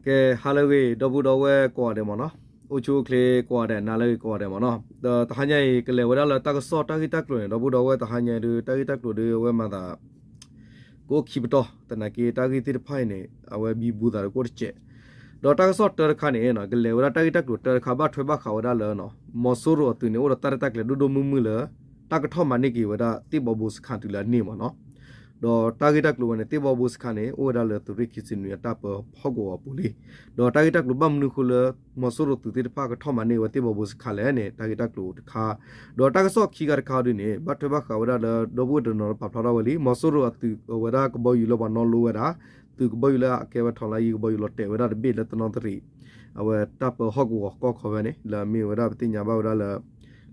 ကဲ ဟါလၢအဂ့ၤ ဒီပုၢ်ဒီဝဲၢ်ကိးဂၤဒဲးမ့ၢ်နီၤ, အိၣ်ဆူၣ်အိၣ်ချ့ကိးဂၤဒဲး နၤလၢအဂ့ၤကိးဂၤဒဲးမ့ၢ်နီၤ, ဒီးတဟါညါအံၤ ကလဲၤဝဲဒၣ်လၢတၢ်ကစီၣ်တၢ်ဂ့ၢ်တၢ်ကျိၤန့ၣ် ဒီပုၢ်ဒီဝဲၢ် တဟါညါအံၤဒုး တၢ်ဂ့ၢ်တၢ်ကျိၤဒုး အဝဲမၤသး ကအိၣ်ခံပတီၢ် သနာ်က့ တၢ်ဂ့ၢ်သ့ၣ်တဖၣ်အံၤန့ၣ် အဝဲဘံဘူသးဒီးကအိၣ်တစဲး, ဒီးတၢ်ကစီၣ်တၢတခါန့ၣ် ကလဲၤဝဲဒၣ်တၢ်ဂ့ၢ်တၢ်ကျိၤတၢတခါ ဘၣ်ထွဲဘၣ်ဃးဝဲဒၣ်လၢ မီၤစိရိၤအသုးန့ၣ် အိၣ်ဒီးတၢ်ရဲၣ်တၢ်ကျဲၤဒိၣ်ဒိၣ်မုၢ်မုၢ်လၢ တၢ်ကထီၣ်မၤန့ၢ်က့ၤဝဲဒၣ်သ့ၣ်ဘီဘိစခါတုၤလၢအန့ၢ်မ့ၢ်နီၤ, ဒီးတၢ်ဂ့ၢ်တၢ်ကျိၤဝဲန့ၣ် သ့ၣ်ဘီဘိစခါန့ၣ် အိၣ်ဝဲဒၣ်လၢသုးရ့ၣ်ခံဆံနွံအတၢ်ပၢဟီၣ်ကဝီၤအပူၤလံ, ဒီးတၢ်ဂ့ၢ်တၢ်ကျိၤဘၣ်မနုၤအဃိလၢ မီၤစိရိၤသုးသ့ၣ်တဖၣ်ကထီၣ်မၤန့ၢ်ဝဲသ့ၣ်ဘီဘိစခါလဲၣ်န့ၣ် တၢ်ဂ့ၢ်တၢ်ကျိၤတခါ, ဒီးတၢ်ကစီၣ်ခံခါတခါဒုးန့ၣ် ဘၣ်ထွဲဘၣ်ဃးဝဲဒၣ်လၢ ဒီပုၢ်ဝဲၢ်တနီၤနီၤပာ်ဖျါထီၣ်ဝဲလံ မီၤစိရိၤအသုးအဝဲဒၣ်ကဘီယူၤလၢပှၤနီလိဝဲဒၣ် သုးကဘီယူၤလၢအကဲဝဲထီၣ်လၢယံၤကဘီယူၤလီၤတဲာ်ဝဲဒၣ်တဘ့ၣ်လၢတနီသရံး အဝဲတၢ်ပၢဟီၣ်ကဝီၤကီၢ်ခီဖဲန့ၣ် လၢအမ့ၢ်ဝဲဒၣ်ပသ့ၣ်ညါဘၣ်ဝဲဒၣ်လၢ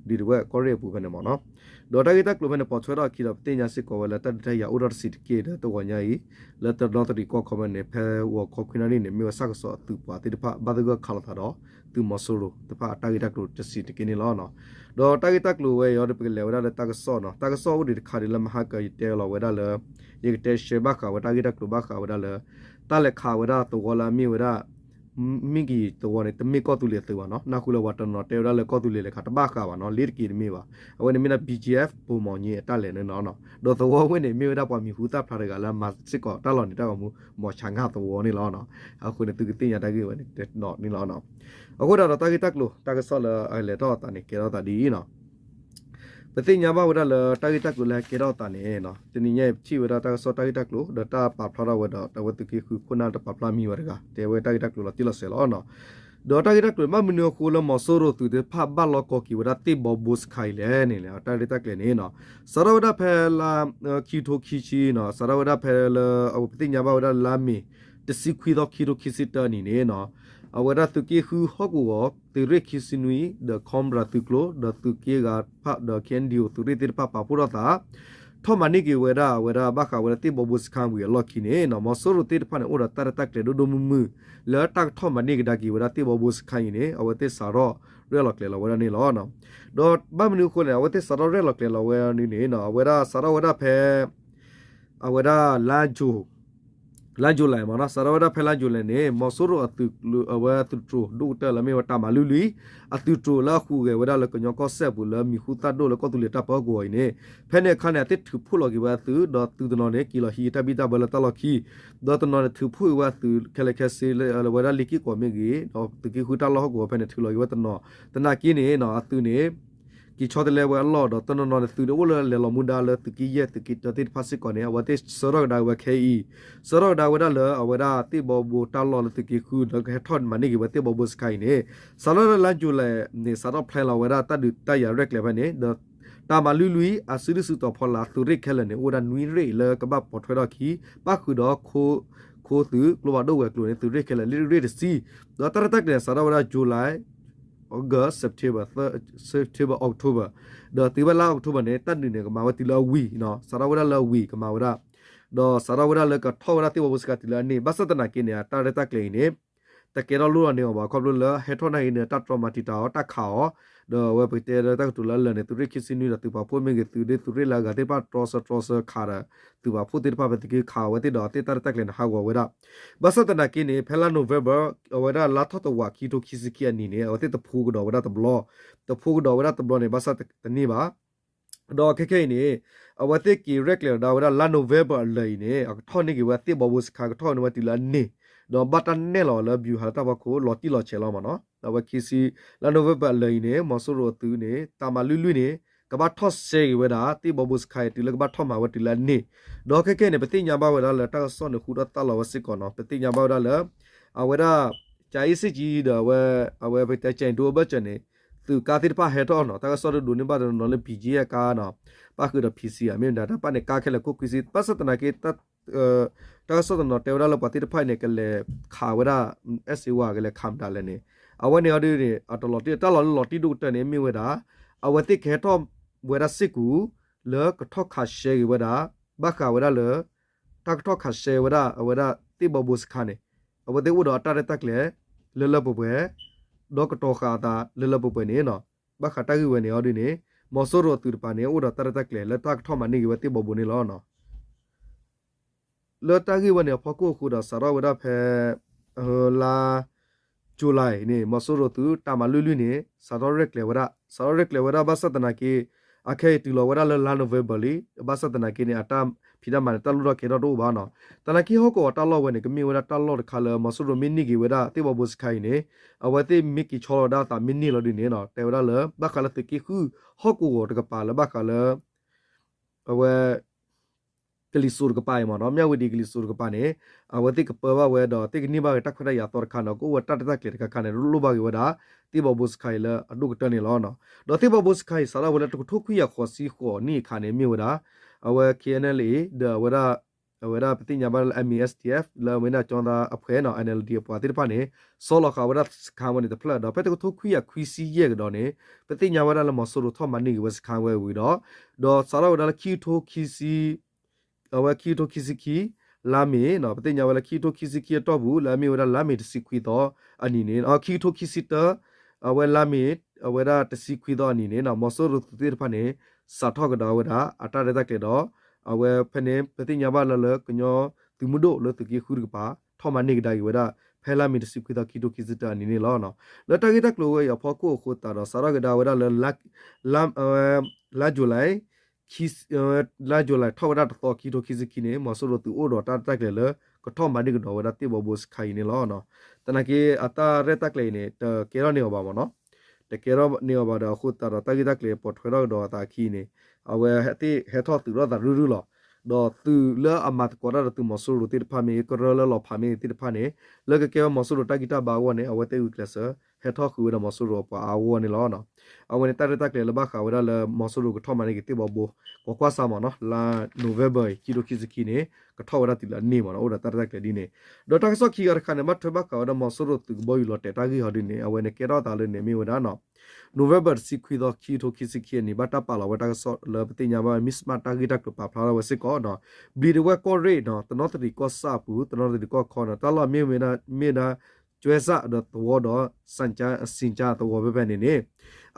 ဒုးတဝဲၢ်ကီၢ်ရ့ၣ်အပူၤဖဲန့ၣ်မ့ၢ်နီၤ, ဒီးတၢ်ဂ့ၢ်တၢ်ကျိၤဖဲန့ၣ် ပိာ်ထွဲထီၣ်အခံဒီး ပသ့ၣ်ညါစ့ၢ်ကီးဝဲလၢတၢ်ဒုးတၢ်ယၤအိၣ်ထီၣ်တဆံးတက့ၢ်ဒီးတဂီၤညါအံၤ လၢတနီသရံးကီၢ်ခီဖဲန့ၣ် ဖဲဂီၤခီခွံနၣ်ရံၣ်န့ၣ် မ့ၢ်ဝဲစၣ်ကစီၣ်အသုးပှၤသ့ၣ်တဖၣ် ဘၣ်သဂၢၢ်ခးလိာ်သးဒီး သုးမီၤစိရိၤတဖၣ်အတၢ်ဂ့ၢ်တၢ်ကျိၤတဆံးတက့ၢ်န့ၣ်လီၤ. ဒီးတၢ်ဂ့ၢ်တၢ်ကျိၤဝဲအံၤဒီး ပကလဲၤဝဲဒၣ်လၢတၢ်ကစီၣ်နီၤ, တၢ်ကစီၣ်အိၣ်ဒံးတခါဒုးလၢမဟါကယတဲလီၤဝဲဒၣ်လၢ ယကတဲရှဲဘၣ်ဃးဝဲတၢ်ဂ့ၢ်တၢ်ကျိၤဘၣ်ဃးဝဲဒၣ်လၢ တၢ်လဲၤခးဝဲဒၣ်သဝီလၢအမ့ၢ်ဝဲဒၣ် မ့ၢ်က့ၤသဝီန့ၣ် တမ့ၢ်ကီၢ်သူလ့ၤအသုးဘၣ်နီၤ, နၢ်ဟူလၢပှၤတနီၤတဲဝဲဒၣ်လၢ ကီၢ်သူလ့ၤလဲၤခးတဘၣ်ဃးဘၣ်နီၤ, လ့တက့ၤတမ့ၢ်ဘၣ်, အဝဲန့ၣ်မ့ၢ်ဒၣ် ဘီကၠံၣ်အ့ၣ်ဖ် ပိၤမီၤည့အတၢ်လဲၤန့ၣ်လီၤ. ဒီးသဝီဝဲန့ၣ် မ့ၢ်ဝဲဒၣ်ပှၤမံၤဟူသၣ်ဖျါတဂၤလၢမၤစ့ၢ်ကီးတၢ်လီၤနံၤတၢ်ဂီၤမူ မီၤဆါငါသဝီန့ၣ်လီၤ. အဃိန့ၣ် သုကသ့ၣ်ညါတၢ်ဂ့ၢ်ဝဲန့ၣ်တနီၤန့ၣ်လီၤ. အဃိဒၣ်ဒီးတၢ်ဂ့ၢ်တၢ်ကျိၤ တၢ်ကစီၣ်လၢအလဲၤထီၣ်အသးန့ၣ် ကဲထီၣ်သးဒ်အံၤနီၤ, ပသ့ၣ်ညါဘၣ်ဝဲဒၣ်လၢတၢ်ဂ့ၢ်တၢ်ကျိၤလၢဟဲကဲထီၣ်အသးန့ၣ် တနံၤညါအံၤပထံၣ်ဝဲဒၣ်တၢ်ကစီၣ်တၢ်ဂ့ၢ်တၢ်ကျိၤ ဒီးတၢ်ပာ်ဖျါထီၣ်ဝဲဒီး တၢ်ဝဲသုးက့ဃုခိၣ်နၢ်တပာ်ဖျါမံၤဝဲတဂၤ တဲဝဲတၢ်ဂ့ၢ်တၢ်ကျိၤလီၤတံၢ်လီၤဆဲးလီၤ. ဒီးတၢ်ဂ့ၢ်တၢ်ကျိၤဘၣ်မနုၤအဃိလၢ မီၤစိရိၤသုးသ့ၣ်တဖၣ်ဘၣ်လီၢ်ကီၢ်က့ၤဝဲဒၣ်သ့ၣ်ဘီဘိစခါအံၤလဲၣ်န့ၣ် တၢ်ဂ့ၢ်တၢ်ကျိၤန့ၣ် စးထီၣ်ဝဲဒၣ်ဖဲလါ ခံကထိခံဆံနီၤ, စးထီၣ်ဝဲဒၣ်ဖဲလၢ အဝဲပသ့ၣ်ညါဘၣ်ဝဲဒၣ်လါမ့ၤ တဆံခွံသီ ခံကထိခံဆံတၢနံၣ်န့ၣ် အဝဲဒၣ်သုးက့ဃုဟီၣ်ကဝီၤ သုးရ့ၣ်ခံဆံနွံ ဒီး Cobra သုးကျိၤ ဒီးသုးက့ဂၤတဖၣ် ဒီး ခ့ၣ်အဲၣ်ယူၣ် သုးရ့ၣ်သ့ၣ်တဖၣ်ပာ်ဖှိၣ်ထီၣ်သး ထီၣ်မၤန့ၢ်က့ၤဝဲဒၣ် အဝဲဒၣ်ဘၣ်ဃးဝဲဒၣ်သ့ၣ်ဘီဘိစခါဝံၤအလီၢ်ခံန့ၣ် မီၤစိရိၤသ့ၣ်တဖၣ်န့ၣ် အိၣ်ဒီးတၢ်ရဲၣ်တၢ်ကျဲၤဒိၣ်ဒိၣ်မုၢ်မုၢ် လၢတၢ်ကထီၣ်မၤန့ၢ်ကဒါက့ၤဝဲဒၣ်သ့ၣ်ဘီဘိစခါအံၤန့ၣ် အဝဲသ့ၣ်စးထီၣ်ရဲၣ်လီၤကျဲၤလီၤဝဲဒၣ်န့ၣ်လီၤ. ဒီးဘၣ်မနုၤအဃိလဲၣ် အဝဲသ့ၣ်စးထီၣ်ရဲၣ်လီၤကျဲၤလီၤဝဲဒၣ်န့ၣ် အဝဲဒၣ်စးထီၣ်ဝဲဒၣ်ဖဲ အဝဲဒၣ် လါယူၤလံမ့ၢ်နီၤ, စးထီၣ်ဝဲဒၣ်ဖဲလါယူၤလံန့ၣ် မီၤစိရိၤအသုးကျိၤ အဝဲသုးတြိၤဒိၣ်ကတၢၢ်လၢမ့ၢ်ဝဲတၢ်မၤလွံၢ်လွံၢ် အသုးတြိၤလၢအဟူးဂဲၤဝဲဒၣ်လၢကညီကီၢ်စဲၣ်ပူၤလၢမံၤဟူသၣ်ဒိၣ်လၢကီၢ်သူလ့ၤတၢ်ပၢဟီၣ်ကဝီၤအံၤန့ၣ် ဖဲန့ၣ်အခါန့ၣ် အဝဲသ့ၣ်ထုးဖှိၣ်လီၤက့ၤဝဲအသုး ဒီးသုးတနီၤန့ၣ် က့ၤလီၤဟံးတၢ်ဘံၣ်တၢ်ဘၢလၢတၢ်လီၢ်ခံ ဒီးတနီၤန့ၣ် ထုးဖှိၣ်က့ၤဝဲအသုးခဲလၢာ်ခဲဆ့လၢဝဲဒၣ်လ့ၢ်က့ၢ်ကီးမ့ၢ်ဂ့ၤ ဒီးသုးက့ဃုတၢ်လီၢ်ဟီၣ်ကဝီၤဖဲန့ၣ် ထုးလီၤက့ၤဝဲတနီၤ သနာ်က့န့ၣ် အသုးန့ၣ် က့ၤဆီတလဲဝဲအလီၢ်ဒီး တနီၤနီၤန့ၣ် သုးန့ၣ်အိၣ်လၢလဲၤလီၤမူဒါလၢသုးက့ယဲၢ် သုးက့တၢသ့ၣ်တဖၣ်စ့ၢ်ကီးန့ၣ် အဝဲသ့ၣ်ဆှၢထီၣ်ကဒါဝဲခဲအံၤ ဆှၢထီၣ်ကဒါဝဲဒၣ်လၢအဝဲဒၣ်သ့ၣ်ဘီဘိတၢ်လီၢ်လၢသုးက့ဃု ဒီးကဟဲထီၣ်မၤန့ၢ်က့ၤဝဲသ့ၣ်ဘီဘိစခါအံၤန့ၣ် စးထီၣ်လၢလါယူၤလံန့ၣ် စးထီၣ်ဖျဲလီၤဝဲဒၣ်တၢ်ဒုးတၢ်ယၤရဲၣ်ကျဲၤဖဲန့ၣ် ဒီးတၢ်မၤလွံၢ်လွံၢ် အစုဒုၣ်စုတီၤဖီလာ်သုးရ့ၣ်ခဲလၢာ်န့ၣ် အိၣ်ဝဲဒၣ်နွံရ့ၣ်လၢကဘၣ်ပိာ်ထွဲထီၣ်အခံ ပၣ်ဃုာ်ဒီး ခိသုးကျိဖးဒိၣ်ဝဲၤကျိၤန့ၣ် သုးရ့ၣ်ခဲလၢာ်လံၢ်ရ့ၣ်တဆံ ဒီးတၢ်ရဲၣ်တၢ်ကျဲၤန့ၣ် စးထီၣ်ဝဲဒၣ် July, August, September, September, October ဒီးတုၤဝဲလါ October န့ၣ် တၢ်ဒုးန့ၣ် ကမၤဝဲတုၤလၢအဝံၤ, စးထီၣ်ဝဲဒၣ်လၢအဝံၤကမၤဝဲဒၣ် ဒီးစးထီၣ်ဝဲဒၣ်လၢကထီၣ်ဝဲဒၣ်သ့ၣ်ဘီဘိစခါတုၤလၢအန့ၣ် ဘၣ်ဆၣ်သနာ်က့န့ၣ် အတၢ်ရဲၣ်တၢ်ကျဲၤအံၤန့ၣ် တကဲထီၣ်လိၣ်လီၤန့ၢ်အီၤဘၣ် ခီဖျိလၢဟဲထီၣ်နာ်က့န့ၣ် တၢ်တြီမၤတံာ်တာ်အီၤ တၢ်ခးအီၤ ဒီးအဝဲပကတဲလၢတၢ်ကတိၤလၢအလၢာ်န့ၣ် သုးရ့ၣ်ခံဆံနွံဒီးသုးပာ်ဖှိၣ်မ့ၢ်ဂ့ၤ သုးရ့ၣ် သုးရ့ၣ်လၢအဂၤသ့ၣ်တဖၣ်တြီဆၢတြီဆၢခးဒီး သုးပာ်ဖှိၣ်သ့ၣ်တဖၣ်ဖဲသုးက့ခးအဝဲသ့ၣ်ဒီးသ့ၣ်တၢ်ရဲၣ်တၢ်ကျဲၤန့ၣ် ဟးဂီၤဝဲဒၣ် ဘၣ်ဆၣ်သနာ်က့န့ၣ် ဖဲလါ November အဝဲဒၣ်လါထီၣ်သဝီခံကထိခံဆံခံအနံၤန့ၣ် အဝဲသ့ၣ်တဖှိကဒီးဝဲဒၣ်တဘျီ, တဖှိကဒီးဝဲဒၣ်တဘျီန့ၣ် ဘၣ်ဆၣ်တန့ၢ်ဘၣ် ဒီးခဲခဲအံၤန့ၣ် အဝဲသ့ၣ်က့ၤရဲၣ်ကျဲၤဒၣ်ဝဲဒၣ်လါ November အလၢာ်အံၤန့ၣ် အကထီၣ်န့ၢ်က့ၤဝဲသ့ၣ်ဘီဘိစခါ ကထီၣ်န့ၢ်ဝဲတုၤလၢအန့ၣ် ဒီးဘၣ်တၢ်နဲၣ်လီၤလၢ ဗျူဟာ တၢ်ဖီခိၣ် လီၤတံၢ်လီၤဆဲးလီၤမ့ၢ်နီၤ. အဝဲခံဆံ လါ November အလၢာ်အံၤန့ၣ် မီၤစိရိၤအသုးန့ၣ် တၢ်မၤလွံၢ်လွံၢ်န့ၣ် ကဘၣ်ထီၣ်စဲက့ၤဝဲဒၣ် သ့ၣ်ဘီဘိစခါအံၤ တုၤလၢကဘၣ်ထီၣ်မၤဝဲတုၤလၢအန့ၣ်, ဒီးခဲခဲအံၤန့ၣ် ပသ့ၣ်ညါဘၣ်ဝဲဒၣ်လၢတၢ်ကစီၣ်န့ၣ် ဃုထီၣ်သၣ်လီၤဝဲစ့ၢ်ကီးနီၤ. ပသ့ၣ်ညါဘၣ်ဝဲဒၣ်လၢ အဝဲဒၣ် ကၠၤအ့စ့ၣ်ကၠံဒီး အဝဲ အဝဲပတဲကၠဲၣ်ဒိအဘၢၣ်စၢၤန့ၣ် သုးကါသ့ၣ်တဖၣ်ဟဲထီၣ်နီၤ. တၢ်ကစီၣ်ဒိးန့ၢ်ဘၣ်တနီၤနီၤလၢ ဘံၣ်ကၠံအကါနီၤ, ပၣ်ဃုာ်ဒီး ဖံစံ မ့ၢ်မတၤ တၢ်ပၣ်န့ၣ် ကါခဲလၢာ်ခိၣ်ခွံဆံ ဘၣ်ဆၣ်သနာ်က့ တၢ်ကစီၣ်တနီၤတဲဝဲဒၣ်လၢပှၤသ့ၣ်တဖၣ်အံၤန့ၣ် ကလဲၤခးဝဲဒၣ် အဲၣ်စ့ဝါ ကလဲၤခးမတၤလဲၣ်န့ၣ်, အဝဲန့ၣ်အီၤဒ်န့ၣ် အတလီၤတံၢ် တၢ်လီၢ်လၢလီၤတံၢ်ဒိၣ်ကတၢၢ်န့ၣ် မ့ၢ်ဝဲဒၣ် အဝဲသ့ၣ်ကဟဲထီၣ်ဝဲဒၣ်စ့ၢ်ကီး လၢကထီၣ်ခးရှဲက့ၤဝဲဒၣ် ဘၣ်ဃးဝဲဒၣ်လၢ တၢ်ကထီၣ်ခးရှဲဝဲဒၣ် အဝဲဒၣ်သ့ၣ်ဘီဘိစခါန့ၣ် အဝဲသ့ၣ်အိၣ်ဒီးအတၢ်ရဲၣ်တၢ်ကျဲၤ လၢလၢပှဲၤပှဲၤ ဒီးကတီၤဃာ်အသးလၢလၢပှဲၤပှဲၤန့ၣ်နီၤ. ဘၣ်ဃးတၢ်ဂ့ၢ်ဝဲန့ၣ်အီၤဒ်န့ၣ် မီၤစိရိၤအသုးတပၤန့ၣ် အိၣ်ဒီးတၢ်ရဲၣ်တၢ်ကျဲၤလၢတၢ်ကထီၣ်မၤန့ၢ်က့ၤဝဲသ့ၣ်ဘီဘိန့ၣ်လီၤ. လၢတၢ်ဂ့ၢ်ဝဲန့ၣ်အဖီခိၣ်အဃိဒီး စးထီၣ်ဝဲဒၣ်ဖဲ လါ July န့ၣ် မီၤစိရိၤသုးတၢ်မၤလွံၢ်လွံၢ်န့ၣ် စးထီၣ်ရဲၣ်ကျဲၤဝဲဒၣ် စးထီၣ်ရဲၣ်ကျဲၤဝဲဒၣ် ဘၣ်ဆၣ်သနာ်က့ အခဲအံၤတုၤလီၤဝဲဒၣ်လၢလါ November လံ ဘၣ်ဆၣ်သနာ်က့န့ၣ် အတၢ်ဖံးတၢ်မၤန့ၣ် တၢ်လိၣ်ထီၣ်ကဲထီၣ်တအိၣ်ဘၣ်နီၤ. သနာ်က့ဟီၣ်ကဝီၤတၢ်လီၢ်ဝဲန့ၣ် ကမ့ၢ်ဝဲဒၣ်တၢ်လီၢ်တခါလၢမီၤစိရိၤမ့ၢ်န့ၢ်က့ၤဝဲဒၣ်သ့ၣ်ဘီဘိစခါအံၤန့ၣ် အဝဲသ့ၣ်မ့ၢ်က့ၤဆီလီၤဝဲဒၣ်အသးမ့ၢ်န့ၢ်လီၤဒ်န့ၣ်နီၤ တဲဝဲဒၣ်လၢ ဘၣ်ဃးလၢသုးက့ဃု ဟီၣ်ကဝီၤတကပၤလၢဘၣ်ဃးလၢ အဝဲ ကလံၤစိးတကပၤအံၤမ့ၢ်နီၤ မၠၣ်ဝတံၤကလံၤစိးတကပၤန့ၣ် အဝဲသ့ၣ်ကပၢဘၣ်ဝဲဒီး သ့ၣ်ကန့ၢ်ဘၣ်က့ၤတၢ်ခွဲးတၢ်ယာ်သီတခါန့ၣ် ကအိၣ်ဝဲတၢ်ရဲၣ်တၢ်ကျဲၤတခါခါန့ၣ် လိၣ်ဘၣ်က့ၤဝဲဒၣ် သ့ၣ်ဘီဘိစခါအံၤလၢအဒိၣ်ကတၢၢ်န့ၣ်လီၤ. ဒီးသ့ၣ်ဘီဘိစခါအံၤ စးထီၣ်ဝဲလၢတကထိခွံကယၤဃိးဆံဃိးနံၣ်အခါန့ၣ် မ့ၢ်ဝဲဒၣ် အဝဲ K N L A ဒီးအဝဲဒၣ် အဝဲဒၣ်ပသ့ၣ်ညါဘၣ်လၢ M A S D F လၢအမ့ၢ်ဒၣ်ကၠီသးအဖှဲးနီၤ N L D အပှၤသ့ၣ်တဖၣ်န့ၣ် ဆီလီၤဃာ်ဝဲဒၣ်စခါဝဲန့ၣ်တဖျၢၣ် ဒီးဖဲတကထိခွံကယၤခွံဆံယဲၢ်ကဒီးန့ၣ် ပသ့ၣ်ညါဝဲဒၣ်လၢမီၤစိရိၤထီၣ်မၤန့ၢ်က့ၤဝဲစခါဝဲဝံၤဒီး ဒီးစးထီၣ်ဝဲဒၣ်လၢခံကထိခံဆံ အဝဲခံကထိခံဆံခံ လါမ့ၤနီၤ ပသ့ၣ်ညါဝဲလၢခံကထိခံဆံခံအတီၢ်ပူၤ လၢအမ့ၢ်ဝဲဒၣ်လါမ့ၤတဆံခွံသီအနံၤန့ၣ် ခံကထိခံဆံတၢ အဝဲလါမ့ၤ အဝဲဒၣ်တဆံခွံသီအနံၤန့ၣ်နီၤ မီၤစိရိၤသုးသ့ၣ်တဖၣ်န့ၣ် စးထီၣ်ကဒီးဝဲဒၣ် အတၢ်ရဲၣ်တၢ်ကျဲၤဒီး အဝဲဖဲန့ၣ် ပသ့ၣ်ညါဘၣ်လၢလၢကညီသုးမုၢ်ဒိၣ်လၢသုးက့ဃုတကပၤ ထီၣ်မၤန့ၢ်ကဒါက့ၤဝဲဒၣ် ဖဲလါမ့ၤတဆံခွံသီ ခံကထိခံဆံတၢအနံၤန့ၣ်လီၤ. လၢတၢ်ဂ့ၢ်တၢ်ကျိၤဝဲအံၤအဖီခိၣ်အဃိသတးဒီး စးထီၣ်ကဒါဝဲဒၣ်လၢ လါ July လါ July ထီၣ်ဝဲဒၣ်တသီ ခံကထိခံဆံခံန့ၣ် မီၤစိရိၤသုးအိၣ်ဒီးတၢ်ရဲၣ်တၢ်ကျဲၤလၢ ကထီၣ်မၤန့ၢ်ကဒီးဝဲဒၣ်သ့ၣ်ဘီဘိစခါအံၤန့ၣ်လီၤ. သနာ်က့အတၢ်ရဲၣ်တၢ်ကျဲၤအံၤန့ၣ် တကဲထီၣ်န့ၢ်အီၤဘၣ်မ့ၢ်နီၤ တကဲထီၣ်န့ၢ်အီၤဘၣ်ဒီးအဃိသတးဒီး တၢ်ဂ့ၢ်တၢ်ကျိၤပိာ်ထွဲထီၣ်ကဒီးအသးအခံန့ၣ် အဝဲသ့ၣ်ဟဲထီၣ်သုးထီၣ်သးရုၢ်ရုၢ်လီၤ. ဒီးသုးလၢအမၤသကိးတၢ်ဒီးသုးမီၤစိရိၤသ့ၣ်တဖၣ်မ့ၢ်ဂ့ၤ ကရၢလၢလီၤဖးမ့ၢ်ဂ့ၤသ့ၣ်တဖၣ်န့ၣ် လၢကကဲဝဲမီၤစိရိၤတၢ်ဂံၢ်တၢ်ဘါအဂီၢ်န့ၣ် အဝဲသ့ၣ်ဂုာ်ကျဲးစၢး ဟဲထီၣ်ဃုာ်ဝဲဒၣ်မီၤစိရိၤအပှၤအါအဂီၢ်န့ၣ်လီၤ. အဝဲန့ၣ်တၢ်ရဲၣ်တၢ်ကျဲၤလၢဘၣ်ဃးဝဲဒၣ်လၢမီၤစိရိၤကထီၣ်မၤန့ၢ်က့ၤသ့ၣ်ဘီဘိ ကွၢ်ကွၢ်စၢ်မ့ၢ်နီၤ လါ November ခံကထိခံဆံခံန့ၣ် ကထီၣ်ဝဲဒၣ်တုၤလၢအန့ၢ်မ့ၢ်နီၤ အိၣ်ဒီးတၢ်ရဲၣ်တၢ်ကျဲၤဒ်န့ၣ် ဒီးတၢ်ကစီၣ်ခံဂၤတခါန့ၣ် ဘၣ်ထွဲဘၣ်ဃးဝဲဒၣ်မီၤစိရိၤသုးကဘီယူၤလီၤတဲာ်တၢ်ဂ့ၢ်ဟီဒ်န့ၣ် အဝဲန့ၣ်ကဲထီၣ်သးလၢန့ၣ်မ့ၢ်ဝဲဒၣ်နီၤ November တဆံခွံသီ ခံကထိခံဆံခံအနံၤ ဘၣ်တၢ်ပာ်လီၤဝဲတၢ်ကစီၣ်လၢပသ့ၣ်ညါဘၣ် မ့ၢ်စမး တၢ်ဂ့ၢ်တၢ်ကျိၤပာ်ဖျါထီၣ်ဝဲစ့ၢ်ကီးနီၤ ဘျံးဒဝဲၢ်ကီၢ်ရ့ၣ်နီၤ တနီသရံၣ်ကီၢ်ဆၣ်အပူၤ တနီသရံၣ်ကီၢ်ခီနီၤ တၢ်လီၢ်မ့ၢ်ဝဲဒၣ် မ့ၢ်ဝဲဒၣ် ကၠွဲစၣ်ဒီးသဝီဒီး စၣ်ကၠါ စၣ်ကၠါသဝီဖဲဖဲန့ၣ်န့ၣ်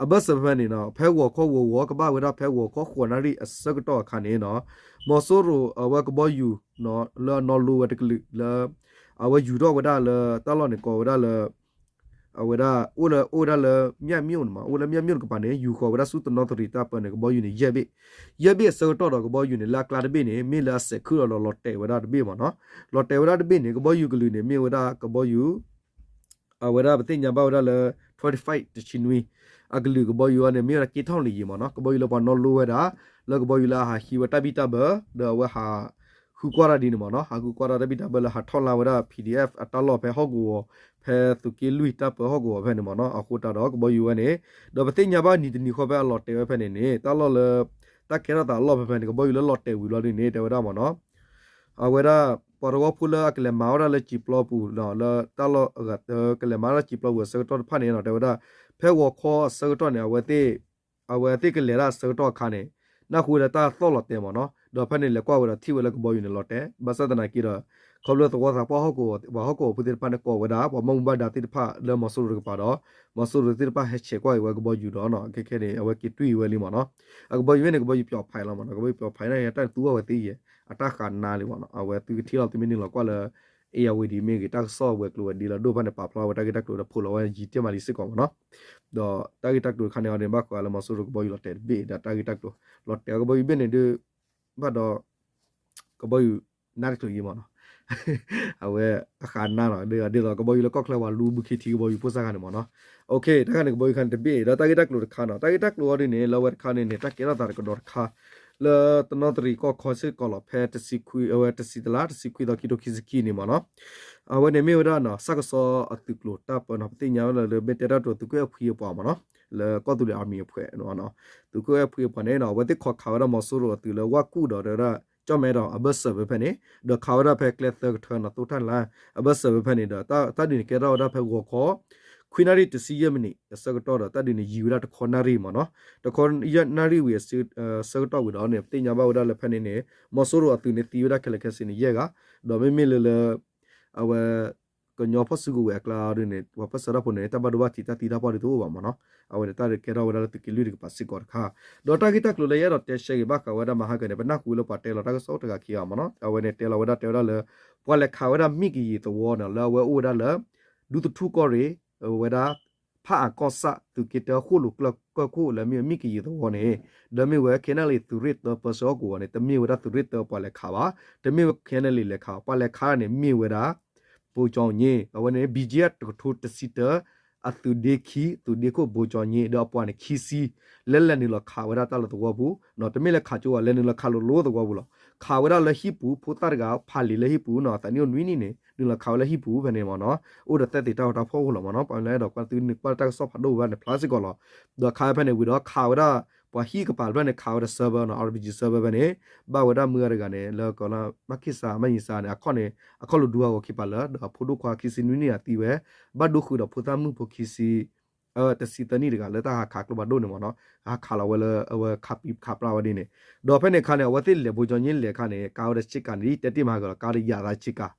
အဘၢၣ်စၢၤဖဲဖဲန့ၣ်နီၤ ဖဲဂီၤခီဂီၤဂီၤကဘၣ်ဝဲဒၣ်ဖဲဂီၤခီဃိးနၣ်ရံၣ်အဆၢကတီၢ်အခါန့ၣ်နီၤ မီၤစိရိၤအဝဲကဘီယူၤနီၤ လၢအနီၣ်လိဝဲတကလုာ်လၢ အဝဲယူၤထီၣ်ဝဲဒၣ်လၢတၢ်လီၢ်န့ၣ်ကိးဝဲဒၣ်လၢ အဝဲဒၣ် အိၣ်လၢ အိၣ်ဝဲဒၣ်လၢ မၠၣ်မၠိၣ်န့ၣ်မး အိၣ်လၢမၠၣ်မၠိၣ်တကပၤန့ၣ် ယူၤဃီၤဝဲဒၣ်ဆူတနီသရံၣ်တၢ်ပၢန့ၣ် ကဘီယူၤန့ၣ် ယဲၢ်ဘ့ၣ် ယဲၢ်ဘ့ၣ်အဆၢကတီၢ်ဒီး ကဘီယူၤန့ၣ် လၢအကျါတဘ့ၣ်န့ၣ် မ့ၢ်လၢအစဲးခုၣ်လီၤဒီးလီၤတဲာ်ဝဲဒၣ်တဘ့ၣ်မ့ၢ်နီၤ လီၤတဲာ်ဝဲဒၣ်တဘ့ၣ်န့ၣ် ကဘီယူၤကလုာ်န့ၣ် မ့ၢ်ဝဲဒၣ်ကဘီယူၤ အဝဲဒၣ်ပသ့ၣ်ညါဘၣ်ဝဲဒၣ်လၢ twenty-five တဆံနွံ အကလုာ်ကဘီယူၤအံၤန့ၣ် မ့ၢ်ဝဲဒၣ်က့ထီၣ်လံယံၤမ့ၢ်နီၤ ကဘီယူၤလၢပှၤနီၣ်လိဝဲဒၣ် လၢကဘီယူၤလၢအဟးဟံးဝဲတၢ်ဘံၣ်တၢ်ဘၢ ဒီးအဝဲဟး ဃုကွၢ်တၢ်ဒ်န့ၣ်မ့ၢ်နီၤ ဟးဃုကွၢ်တၢ်တၢ်ဘံၣ်တၢ်ဘၢလၢဟးထီၣ်လၢဝဲဒၣ် P D F အတၢ်လီၢ်ဖဲဟီၣ်ကဝီၤ ဖဲသုးက့လွံၢ်တၢ်ပၢဟီၣ်ကဝီၤဖဲန့ၣ်မ့ၢ်နီၤ အဃိသတးဒီးကဘီယူၤဝဲန့ၣ် ဒီးပသ့ၣ်ညါဘၣ်နံၤတနံၤဃီဖဲအလီၤတဲာ်ဝဲဖဲန့ၣ်န့ၣ် တၢ်လီၢ်လၢ တၢ်ကဲထီၣ်သးအလီၢ်ဖဲဖဲန့ၣ် ကဘီယူၤလၢလီၤတဲာ်ဝံၤလီၤဒ်န့ၣ် တဲဝဲဒၣ်မ့ၢ်နီၤ အဝဲဒၣ် ပှၤသဝီဖိလၢအကလဲၤမၤဝဲဒၣ်လၢစံာ်ပျီပူၤ လၢတၢ်လီၢ်အဂၤ ကလဲၤမၤလၢစံာ်ပျီပူၤအဆၢကတီၢ်တဖၣ်န့ၣ်နီၤ တဲဝဲဒၣ် ဖဲဂီၤခီအဆၢကတီၢ်န့ၣ် အဝဲသ့ၣ် အဝဲသ့ၣ်ကလဲၤဒၣ်အဆၢကတီၢ်အခါန့ၣ် နၢ်ဟူဝဲဒၣ်တၢ်သီၣ်လီၤတဲာ်မ့ၢ်နီၤ ဒီးဖဲန့ၣ်လဲၤကွၢ်ဝဲဒီးထံၣ်ဝဲလၢကဘီယူၤန့ၣ်လီၤတဲာ် ဘၣ်ဆၣ်သနာ်က့ဒီး ခီဖျိသဝီသးပှၢ်ဟီၣ်ကဝီၤ ပှၤဟီၣ်ကဝီၤဖိသ့ၣ်တဖၣ်န့ၣ်ကိးဝဲဒၣ် ပှၤဘၣ်မူဘၣ်ဒါသ့ၣ်တဖၣ်လၢမီၤစိရိၤတကပၤဒီး မီၤစိရိၤသ့ၣ်တဖၣ်ဟဲဆဲးကွၢ်က့ၤဝဲကဘီယူၤဒီးနီၤ ခဲခဲန့ၣ် အဝဲက့ၤတွံၢ်ဝဲလံမ့ၢ်နီၤ အကဘီယူၤန့ၣ် ကဘီယူၤပျီဖးလီၤမ့ၢ်နီၤ ကဘီယူၤပျီဖးန့ၣ် တၢ်န့ၣ်သူအီၤဝဲသ့ယဲၢ် အတၢ်ဃးနါလံမ့ၢ်နီၤ အဝဲသုကထံၣ်လီၤသုမ့ၢ်နုာ်လီၤကွၢ်လၢ အ့ၣ်ယၣ်ဝ့ၤဒံးမ့ၢ်ဂ့ၤ တၢ်ကစီၣ်ဝဲၤကျိၤဝဲၤဒ့လၢအဒိၣ်တဖၣ်န့ၣ် ပာ်ဖျါဝဲတၢ်ဂ့ၢ်တၢ်ကျိၤဒီးဖိးလီၤဝဲယံာ်တ့ၢ်မးလံစ့ၢ်ကီးမ့ၢ်နီၤ ဒီးတၢ်ဂ့ၢ်တၢ်ကျိၤတခါန့ၣ်အီၤန့ၣ် ဘၣ်ဃးလၢမီၤစိရိၤကဘီယူၤလီၤတဲာ်တဘ့ၣ် ဒီးတၢ်ဂ့ၢ်တၢ်ကျိၤ လီၤတဲာ်အီၤကဘီယူၤဘ့ၣ်န့ၣ်ဒုး ဘၣ်ဒီး ကဘီယူၤနါတချုးယံၤမ့ၢ်နီၤ အဝဲအဃးနါနီၤ ဒ်သိးကဘီယူၤလၢကီၢ်ချၢပှၤလူၤဘုခ့ထံကဘီယူၤဖိစၢ်ခါန့ၣ်မ့ၢ်နီၤ တၢ်ခါန့ၣ် ကဘီယူၤခါန့ၣ်တဘ့ၣ် ဒီးတၢ်ဂ့ၢ်တၢ်ကျိၤတခါနီၤ တၢ်ဂ့ၢ်တၢ်ကျိၤအီၤဒ်န့ၣ် လၢအဝဲတခါန့ၣ်န့ၣ် တၢ်ကဲထီၣ်သးတကဒီးတခါ လၢတနီသရံၣ်ကီၢ်ခီစ့ၢ်ကီးလီၤ ဖဲတဆံခွံ အဝဲတဆံတလါ တဆံခွံသီ ခံကထိခံဆံခံန့ၣ်မ့ၢ်နီၤ အဝဲန့ၣ်မ့ၢ်ဝဲဒၣ်နီၤ စၣ်ကစီၣ်အသုးကျိၤတၢ်ပၢနီၤ ပသ့ၣ်ညါဝဲလၢ မ့ၢ်တဲတၢ်တိၤသုးခိၣ်အဲၣ်ဖှံအပှၤမ့ၢ်နီၤ လၢကီၢ်သူလ့ၤ Army အဖှဲး သုးခိၣ်အဲၣ်ဖှံအပှၤန့ၣ်နီၤ အဝဲသ့ၣ်ခိးခးဝဲဒၣ်မီၤစိရိၤအသုးလၢဝၣ်ကူၣ်ဒီးတဲဝဲဒၣ် ကၠီၣ်မဲဒီးအဘၢၣ်စၢၤဖဲဖဲန့ၣ် ဒီးခးဝဲဒၣ်ဖဲကျဲသၢကထၢနီၤ သိၣ်တၢ်လါ အဘၢၣ်စၢၤဖဲဖဲန့ၣ်ဒီး တၢ်ဒုးန့ၣ်ကဲထီၣ်ဝဲဒၣ်ဖဲဂီၤခီ ခွံနၣ်ရံၣ်တဆံယဲၢ်မံးနံးအဆၢကတီၢ်ဒီး တၢ်ဒုးန့ၣ်ယံာ်ဝဲဒၣ်တခီနၣ်ရံၣ်မ့ၢ်နီၤ တခီနၣ်ရံၣ်ဝံၤအဆၢကတီၢ်ဝံၤဒီးန့ၣ် ပသ့ၣ်ညါဘၣ်ဝဲဒၣ်လၢဖဲန့ၣ်န့ၣ် မီၤစိရိၤအသုးန့ၣ်သံဝဲဒၣ်ခဲလၢာ်ခဲဆ့န့ၣ်ယဲၢ်ဂၤ ဒီးမ့မ့ၢ်လၢလၢ အဝဲ ကညီဖီၣ်စုကဝဲၤအကျါဒ်န့ၣ် ပှၤပၢၢ်ဆၢတၢ်ဖိန့ၣ် တၢ်ဘၣ်ဒိဘၣ်ထံးတၢ်သံတၢ်ပှၢ်ဒ်တအိၣ်ဘၣ်မ့ၢ်နီၤ အဝဲန့ၣ်တၢ်ကဲထီၣ်ဝဲဒၣ်လၢသုးက့လွံၢ်တကပၤစ့ၢ်ကီးတခါ ဒီးတၢ်ဂ့ၢ်တၢ်ကျိၤလၢယအဲၣ်ဒိးတဲရှဲက့ၤဘၣ်ဃးဝဲဒၣ်မဟါကၢန့ၣ် ပနၢ်ဟူလၢပှၤတဲလီၤတၢ်ကစီၣ်တဂၤခံဂၤမ့ၢ်နီၤ အဝဲန့ၣ်တဲလီၤဝဲဒၣ်တဲဝဲဒၣ်လၢ ပှၤလဲၤခးဝဲဒၣ်မ့ၢ်ကယံာ်သဝီန့ၣ် လၢအဝဲအိၣ်ဝဲဒၣ်လၢ ဒူသထူၣ်ကီၢ်ရ့ၣ် ဝဲဒၣ် ဖးအၣ်ကီၢ်ဆၣ် သုးက့တၢ ဃိၣ်လိာ်ကျၢၢ်ကၢၢ်ခိၣ် လၢအမ့ၢ်ဝဲမ့ၢ်ကယံာ်သဝီန့ၣ် ဒီးမ့ၢ်ဝဲ KNLA သုးရ့ၣ်သၢပၢဆှၢဟီၣ်ကဝီၤန့ၣ် တမ့ၢ်ဝဲဒၣ်သုးရ့ၣ်သၢပှၤလဲၤခးဘၣ်, တမ့ၢ်ဝဲ KNLA လဲၤခးဘၣ်, ပှၤလဲၤခးန့ၣ် မ့ၢ်ဝဲဒၣ် ဘိကၠီည့ အဝဲန့ၣ် ဘံၣ်ကၠံအၣ် တကထိတဆံတၢ အသုးဒ့ခံ သုးဒ့ခိၣ်ဘိကၠီည့ ဒီးအပှၤန့ၣ်ခံဆံ လၢလဲၤနုာ်လီၤခးဝဲဒၣ်တၢ်လၢသဝီပူၤ, တမ့ၢ်လၢခးကၠိဘၣ် လဲၤနုာ်လီၤခးလိၤလိၤသဝီပူၤလီၤ. ခးဝဲဒၣ်လၢဟံၣ်ပူၤ ဖိသၣ်တဂၤဖးလံာ်လၢဟံၣ်ပူၤနီၤ သးနံၣ်အိၣ်နွံနံၣ်န့ၣ် နုာ်လီၤခးဝဲလၢဟံၣ်ပူၤဖဲန့ၣ်မ့ၢ်နီၤ, အိၣ်ဒီးသဲသ့ၣ်တၢ်ဂီၤတၢ်ဖီခိၣ်လီၤမ့ၢ်နီၤ, ပှၤလၢအဲၣ်ဒိးကွၢ်သုနုာ်ကွၢ်တၢ်ကစီၣ်ဖးဒိၣ်ဝဲဘၣ်န့ၣ် ဖျါစ့ၢ်ကီးလီၤ. ဒီးခးဝဲဖဲန့ၣ်ဝံၤဒီး ခးဝဲဒၣ် ပှၤဟံၣ်ကပၤတဖျၢၣ်န့ၣ် ခးဝဲဒီး server နီၤ RPG server ဖဲန့ၣ် ဘၣ်ဝဲဒၣ်မုၢ်ဂၤတဂၤန့ၣ် လၢကီးလၢ မၢ်ခ့ၣ်စး မၢ်ယံၤစးန့ၣ် အခီၣ်န့ၣ် အခီၣ်လိၤဒူဟးဂီၤခံပၤလၢ ဒီးဖိဒိၣ်ခွါခံဆံနွံနံၣ်အသံဝဲ ဘၣ်ဒိဃုာ်ဒီးဖိသၣ်မုၣ်ဖိခံဆံ တဆံသၢနံၣ်တဂၤ လၢတၢ်ဟးခးကျိဖးဒိၣ်န့ၣ်မ့ၢ်နီၤ, ဟးခးလီၤဝဲလၢအဝဲခးပံခးပျၢ်ဝဲဒ်န့ၣ်, ဒီးဖဲန့ၣ်အခါန့ၣ် အဝဲသ့ၣ်လဲၤဘိကၠီည့လဲၤအခါန့ၣ် ကါဝဲဒၣ်ဆ့ကၤန့ၣ် တဲတ့ၢ်မၤဂ့ၤလီၤ ကါဒီးယၤသးဆ့ကၤ,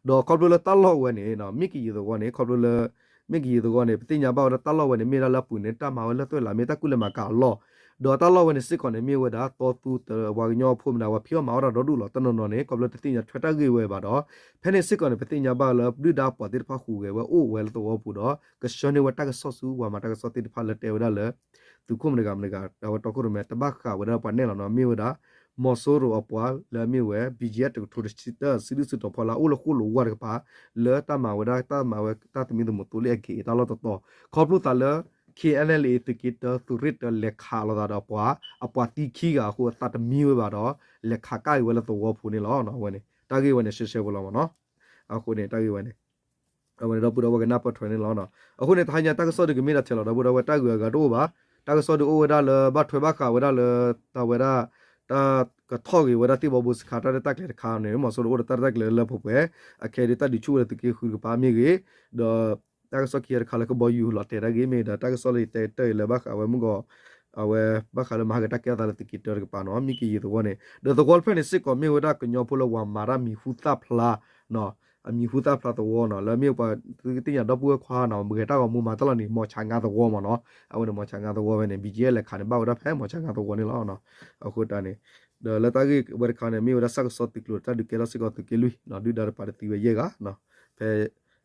ဒီးခီဖျိလၢတၢ်လီၢ်ဝဲန့ၣ် မ့ၢ်ကယံာ်သဝီန့ၣ် ခီဖျိလၢ မ့ၢ်ကယံာ်သဝီန့ၣ် ပသ့ၣ်ညါဘၣ်ဝဲဒၣ်တၢ်လီၢ်ဝဲန့ၣ် မ့ၢ်ဝဲဒၣ်လၢအပူၤန့ၣ် တၢ်မၤဝဲလၢသွဲၣ်လး မ့ၢ်တၢ်ကူၣ်လဲၤမၤကၤအလီၢ်, ဒီးတၢ်လီၢ်ဝဲန့ၣ်စ့ၢ်ကီးန့ၣ် မ့ၢ်ဝဲဒၣ်တီသူတဝၤကညီဖိမနုၤ ပှၤဖံးအီၣ်မၤအီၣ်တၢ်ဒီဒူၣ်လီၤ. တနီၤနီၤန့ၣ် ခီဖျိတသ့ၣ်ညါထွဲတၢ်ဂ့ၢ်ဝဲဘၣ်ဒီး ဖဲန့ၣ်စ့ၢ်ကီးန့ၣ် ပသ့ၣ်ညါဘၣ်လၢဒုၣ်ဒါပှၤသ့ၣ်တဖၣ်ဟူးဂဲၤဝဲအိၣ်ဝဲလၢသဝီပူၤဒီး ကဆှၢန့ၢ်ဝဲတၢ်ကစီၣ်ဆူပှၤမၤတၢ်ကစီၣ်သ့ၣ်တဖၣ်လၢတဲဝဲဒၣ်လၢ သုးခိၣ်မတၤတဂၤမတၤတဂၤ အဝဲတီခိၣ်ရိၣ်မဲ တဘၣ်ဃးဝဲဒၣ်ပှၤနဲၣ်လီၤနီၤ မ့ၢ်ဝဲဒၣ် မီၤစိရိၤအပှၤလၢအမ့ၢ်ဝဲ ဘံၣ်ကၠံအၣ် တကထိတဆံတၢ စုဒုၣ်စုတီၤဖီလာ်အိၣ်လၢဃိၣ်လိာ်ဝါတကပၤ လၢတၢ်မၤဝဲဒၣ်တၢ်မၤဝဲတၢ်သမံသမိးသိလ့ၣ်အက့ၤအတၢ်လီၢ်တတီၤ ခီဖျိသးလၢ KNLA သုးက့တၢ သုးရ့ၣ်တၢ လဲၤခးလိာ်သးဒီးပှၤ အပှၤသံခံဂၤအဃိ အသးတမံဝဲဘၣ်ဒီး လဲၤခးကၣ်က့ၤဝဲလၢသဝီဖိန့ၣ်လီၤ. အဝဲန့ၣ် တၢ်ဂ့ၢ်ဝဲန့ၣ် ရှဲရှဲဖိလီၤမ့ၢ်နီၤ. အဃိန့ၣ် တၢ်ဂ့ၢ်ဝဲန့ၣ် အဝဲန့ၣ်ဒီပုၢ်ဒီဝဲၢ်ကနၢ်ပၢၢ်ထွဲန့ၣ်လီၤ. အဃိန့ၣ် တဟါညါတၢ်ကစီၣ်ဒုးကမ့ၢ်ဒၣ်ထဲလီၤ ဒီပုၢ်ဒီဝဲၢ် တၢ်ဂုၤအဂၤတအိၣ်ဘၣ်. တၢ်ကစီၣ်ဒုးအိၣ်ဝဲဒၣ်လၢဘၣ်ထွဲဘၣ်ဃးဝဲဒၣ်လၢ တၢ်ဝဲဒၣ် တၢ်ကထီၣ်ဂ့ၤဝဲဒၣ်သ့ၣ်ဘီဘိစခါ တၢ်ရဲၣ်တၢ်ကျဲၤတခါန့ၣ် မီၤစိရိၤအိၣ်ဒီးတၢ်ရဲၣ်တၢ်ကျဲၤလၢလၢပှဲၤပှဲၤ အခဲဒုးတၢ်ဒုးဆူၣ်ဝဲလၢသုးက့ဃုတကပၤမ့ၢ်ဂ့ၤ, ဒီး တၢ်ကစီၣ်ခံဂၤတခါလၢကဘီယူၤလီၤတဲာ်တၢ်ဂ့ၢ်မ့ၢ်ဂ့ၤ ဒီးတၢ်ကစီၣ်လၢယတဲတၢ်အံၤလၢဘၣ်ဃးဝဲမုၢ်ဂီၤ အဝဲဘၣ်ဃးလၢမၤဟးဂီၤတၢ်ကဲထီၣ်သးလၢသုးက့တၢတကပၤနီၤ မ့ၢ်ကယံာ်သဝီန့ၣ် ဒီးသဝီတဖျၢၣ်န့ၣ်စ့ၢ်ကီးမ့ၢ်ဝဲဒၣ်ကညီဖိလၢဝၤမၤတၢ်မံၤဟူသၣ်ဖျါ အမံၤဟူသၣ်ဖျါသဝီနီၤ လၢမ့ၢ်ပှၤသုကသ့ၣ်ညါဒီပုၢ်ဝဲၢ်ခွါနီၤ မ့ၢ်ဂဲၤတၢ်ဂီၤမူမၤတၢ်လီၤန့ၣ် မီၤဆါငါသဝီမ့ၢ်နီၤ အဝဲန့ၣ်မီၤဆါငါသဝီဝဲန့ၣ် ဘံၣ်ကၠံအၣ် လဲၤခးန့ၣ် ဘၣ်ဝဲဒၣ်ဖဲမီၤဆါငါသဝီန့ၣ်လီၤ. အဃိတၢ်န့ၣ် ဒီးလၢတၢ်ဂ့ၢ်ဝဲတခါန့ၣ် မ့ၢ်ဝဲဒၣ်စၢ်ကစီၣ်သုးကျိၤတၢ်ဒုးကဲထီၣ်စ့ၢ်ကီးသုးက့လွံၢ် ဒုၣ်ဒါတပၤဒီးသံဝဲယဲၢ်ဂၤ ဖဲ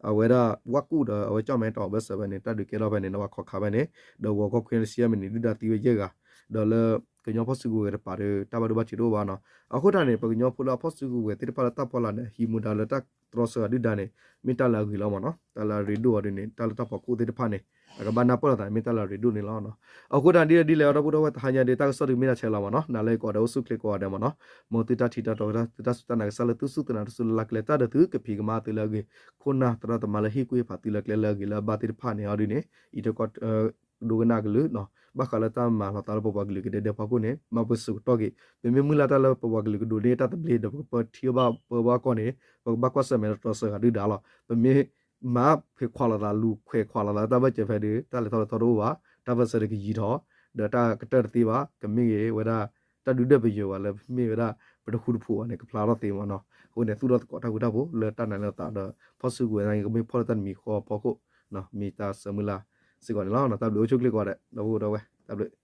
အဝဲဒၣ်ဝၣ်ကူၣ်ဒီးအဝဲကၠီၣ်မဲတီၢ်ဘၢၣ်စၢၤဝဲန့ၣ် တၢ်ဒုးကဲထီၣ်ဖဲန့ၣ် နဝၤခီခါဖဲန့ၣ် ဒီးဂီၤခီခွံနံၣ်တဆံယဲၢ်မံးနံး ဒုၣ်ဒါသံဝဲယဲၢ်ဂၤ ဒီးလၢကညီဖီၣ်စုကဝဲၤတပၤဒီး တၢ်ဘၣ်ဒိဘၣ်ထံးတအိၣ်ဘၣ်နီၤ. အဃိတၢ်န့ၣ် ပကညီဖိလၢအဖီၣ်စုကဝဲၤသ့ၣ်တဖၣ်လၢတၢ်ဖီလာ်န့ၣ် ဟံးမူဒါလၢတၢ်တြီဆၢဂၤဒုၣ်ဒါန့ၣ် မ့ၢ်တၢ်လၢအဂ့ၤလီၤမ့ၢ်နီၤ. တၢ်လၢအရ့ဒိၣ်အီၤဒ်န့ၣ် တၢ်လၢတၢ်ဖီခိၣ်သ့ၣ်တဖၣ်န့ၣ် အကဘၣ်နၢ်ပၢၢ်လိာ်သးန့ၣ် မ့ၢ်တၢ်လၢအရ့ဒိၣ်န့ၣ်လီၤ. အဃိတၢ်ဒ်လဲၣ်ဒ်လဲၣ်အီၤ ဒီပုၢ်ဒီဝဲၢ် တဟါညါဒ်တၢ်ကစီၣ်ဒုးကမ့ၢ်ဒၣ်ထဲလီၤမ့ၢ်နီၤ. နၤလၢယကိးဂၤဒဲးအိၣ်ဆူၣ်ချ့ကိးဂၤဒဲးမ့ၢ်နီၤ. မ်သုတၢ်ထံၣ်တၢ်တီ သုတၢ်စူၢ်တၢ်နာ်ကစၢ်လၢသုစူၢ်သုနာ်တစူၢ် လၢလၢကျဲတၢ်ဒီးသုကဖံးကမၤသုလၢအဂ့ၤ, ခိၣ်နၢ်သရၣ်သမါလၢဟ့ၣ်ကူၣ်ဟ့ၣ်ဖးသုလၢကျဲလၢအဂ့ၤလၢအဘၣ်သ့ၣ်တဖၣ်န့ၣ်အီၤဒ်န့ၣ် အံးထွဲကွၢ် ဒိကနၣ်ကလုၢ် ဘၣ်ဃးလၢတၢ်မၤလီၤသးလၢပပှၤကလုာ်ကဒဲကဒဲဖီခိၣ်န့ၣ် မၤပှဲၤစူးကတီၢ်က့ၤ. ပမ့ၢ်မုၢ်လၢ်တၢ်လၢပပှၤကလုာ်ကဒိးန့ၢ်တၢ်သဘျ့ဒီး ပကပၢထံအဘၣ်ပၢဘၣ်ကီၢ်န့ၣ် ပကဘၣ်ကွၢ်ဆၢၣ်မဲာ်ဒီးတြီဆၢဂၤဒုၣ်ဒါလီၤ. ပမ့ၢ်မၤဖှဲးခွးလိာ်သး လူၤခွဲးခွးလိာ်သးတၢ်ဘၢၣ်စၢၤဖဲဒီး တၢ်လဲၤထီၣ်လဲၤထီတအိၣ်ဘၣ်, တၢ်ဘၢၣ်စၢၤဒီးကယံၤထီၣ်, ဒီးတၢ်ကတၢၢ်တသ့ဘၣ်, ကမ့ၢ်ဂ့ၤဝဲဒၣ် တၢ်ဒုးဒၢပယၢၤဘၣ်လၢမ့ၢ်ဝဲဒၣ် ပတဃူတဖိးဘၣ်န့ၣ် ကဖျါထီၣ်သ့မ့ၢ်နီၤ. အဃိန့ၣ် သူၣ်ထီၣ်သကိးတၢ်ဃူတၢ်ဖိးလၢတၢ်နာ်လၢသးဒီး ဖီၣ်စုကဝဲၤန့ၣ် ကမ့ၢ်ဖီၣ်လၢတၢ်တမံၤဃီအဖီခိၣ် မ့ၢ်တၢ်ဆၢမုၢ်လၢ်စ့ၢ်ကီးန့ၣ်လီၤ. တၢ်ဘျုးအိၣ်ဆူၣ်ချ့ကိးဂၤဒဲး ဒီပုၢ်ဒီဝဲၢ် တၢ်ဘျုး